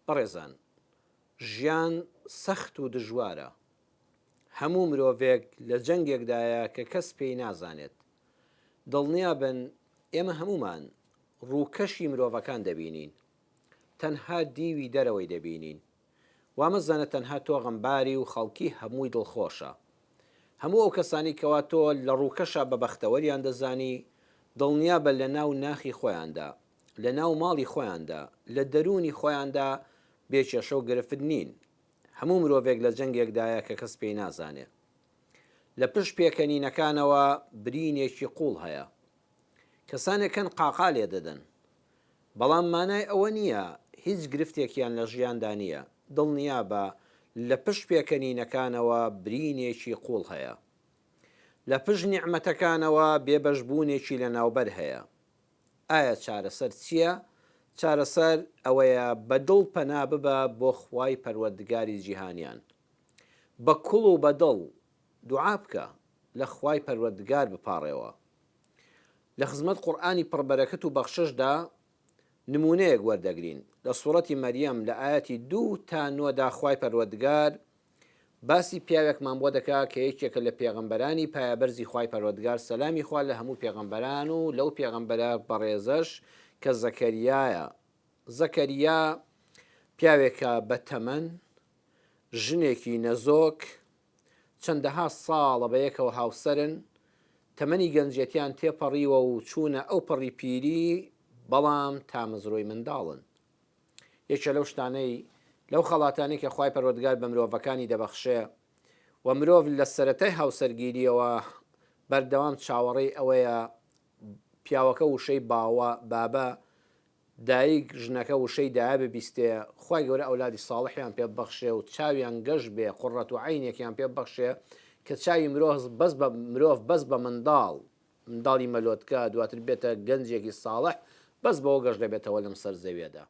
بەڕێزان ژیان سەخت و دژوارە. هەموو مرۆڤێک لە جەنگێکدایە کە کەس پێی نازانێت. دڵنیابن ئێمە هەموومان ڕووکەشی مرۆڤەکان دەبینین. تەنها دیوی دەرەوەی دەبینین. وامەزانە تەنها تۆ غەمباری و خەڵکی هەمووی دڵخۆشە. هەموو ئەو کەسانەی کەوا تۆ لە ڕووکەشا بە بەختەوەریان دەزانی، دڵنیابە لە ناو ناخی خۆیاندا، لە ناو ماڵی خۆیاندا، لە دەروونی خۆیاندا بێ کێشە و گرفت نین. هەموو مرۆڤێک لە جەنگێکدایە کە کەس پێی نازانێ. لە پشت پێکەنینەکانەوە برینێکی قووڵ هەیە. کەسانێک هەن قاقا لێدەدەن. بەڵام مانای ئەوە نییە هیچ گرفتێکیان لە ژیاندا نییە، دڵنیابە لە پشت پێکەنینەکانەوە برینێکی قووڵ هەیە. لە پشت نیعمەتەکانەوە بێبەشبوونێکی لەناوبەر هەیە. ئایا چارەسەر چییە؟ چارەسەر ئەوەیە بە دڵ پەنا ببە بۆ خوای پەروەردگاری جیهانیان. بە کوڵ و بە دڵ دوعا بکە، لە خوای پەروەردگار بپاڕێوە. لە خزمەت قورئانی پڕ بەرەکەت و بەخششدا نموونەیەک وەردەگرین، لە سوڕەتی مەریەم لە ئایەتی دوو تا نۆ دا خوای پەروەردگار باسی پیاوێکمان بۆ دەکا کە یەکێکە لە پێغەمبەرانی پایەبەرزی خوای پەروەردگار سەلامی خوا لە هەموو پێغەمبەران و لەو پێغەمبەرە بەڕێزەش کە زەکەریایە زەکەریا پیاوێکە بە تەمەن ژنێکی نەزۆک چەندەها ساڵە بەیەکەوە هاوسەرن، تەمەنی گەنجێتیان تێپەڕیوە و چوونە ئەو پەڕی پیری، بەڵام تامەزرۆی منداڵن. یەکێ لەو شتانەی، لەو خەڵاتانەی کە خوای پەروەردگار بە مرۆڤەکانی دەبەخشێ و مرۆڤ لە سەرەتای هاوسەرگیرییەوە بەردەوام چاوەڕێی ئەوەیە پیاوەکە وشەی باوە، بابە، دایک ژنەکە وشەی دایە ببیستێ خوای گەورە ئەولادی ساڵحیان پێ ببەخشێ و چاویان گەش بێ قڕەت و عەینێکیان پێ ببەخشێ کە چاوی مرۆڤ بەس بە مرۆڤ بەس بە منداڵ منداڵی مەلۆتکە دواتر بێتە گەنجێکی ساڵح بەس بەوە گەش دەبێتەوە لەم سەر زەویەدا.